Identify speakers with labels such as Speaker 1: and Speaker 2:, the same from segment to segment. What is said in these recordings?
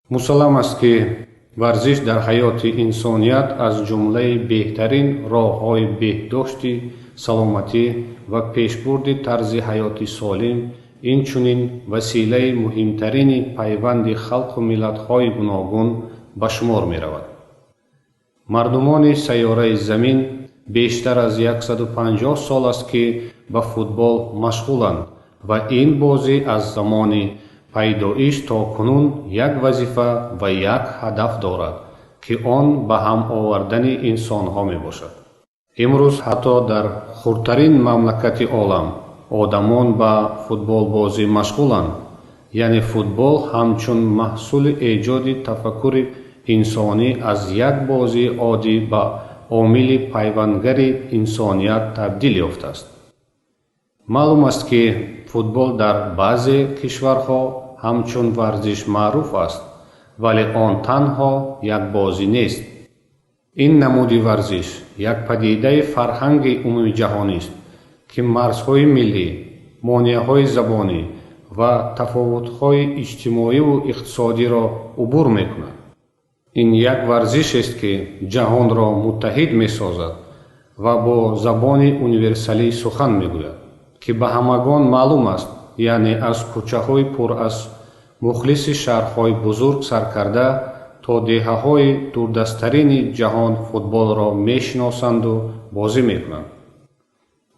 Speaker 1: Мусаллам аст, ки варзиш дар ҳаёти инсоният аз ҷумлаи беҳтарин роҳҳои беҳдошти саломатӣ ва пешбурди тарзи ҳаёти солим, инчунин василаи муҳимтарини пайванди халқу миллатҳои гуногун ба шумор меравад. Мардумони сайёраи Замин бештар аз 150 сол аст, ки ба футбол машғуланд ва ин бозӣ аз замони пайдоиш то кунун як вазифа ва як ҳадаф дорад, ки он ба ҳам овардани инсонҳо мебошад. Имрӯз ҳатто дар хурдтарин мамлакати олам одамон ба футболбозӣ машғуланд, яъне футбол ҳамчун маҳсули эҷоди тафаккури инсонӣ аз як бозии оддӣ ба омили пайвандгари инсоният табдил ёфтааст. Маълум аст, ки футбол дар баъзе кишварҳо ҳамчун варзиш маъруф аст, вале он танҳо як бозӣ нест. Ин намуди варзиш як падидаи фарҳанги умумиҷаҳонист, ки марзҳои миллӣ, монеаҳои забонӣ ва тафовутҳои иҷтимоиву иқтисодиро убур мекунад. Ин як варзишест, ки ҷаҳонро муттаҳид месозад ва бо забони универсалӣ сухан мегӯяд, ки ба ҳамагон маълум аст, яъне аз кӯчаҳои пур аз мухлиси шаҳрҳои бузург сар карда то деҳаҳои дурдасттарини ҷаҳон футболро мешиносанду бозӣ мекунанд.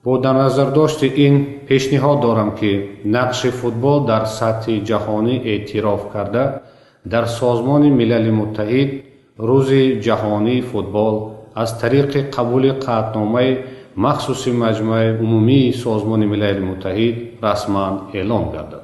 Speaker 1: Бо дарназардошти ин пешниҳод дорам, ки нақши футбол дар сатҳи ҷаҳонӣ эътироф карда, дар Созмони Милали Муттаҳид Рӯзи ҷаҳонии футбол аз тариқи қабули қатъномаи махсуси Маҷмааи Умумии Созмони Милали Муттаҳид расман эълон гардад.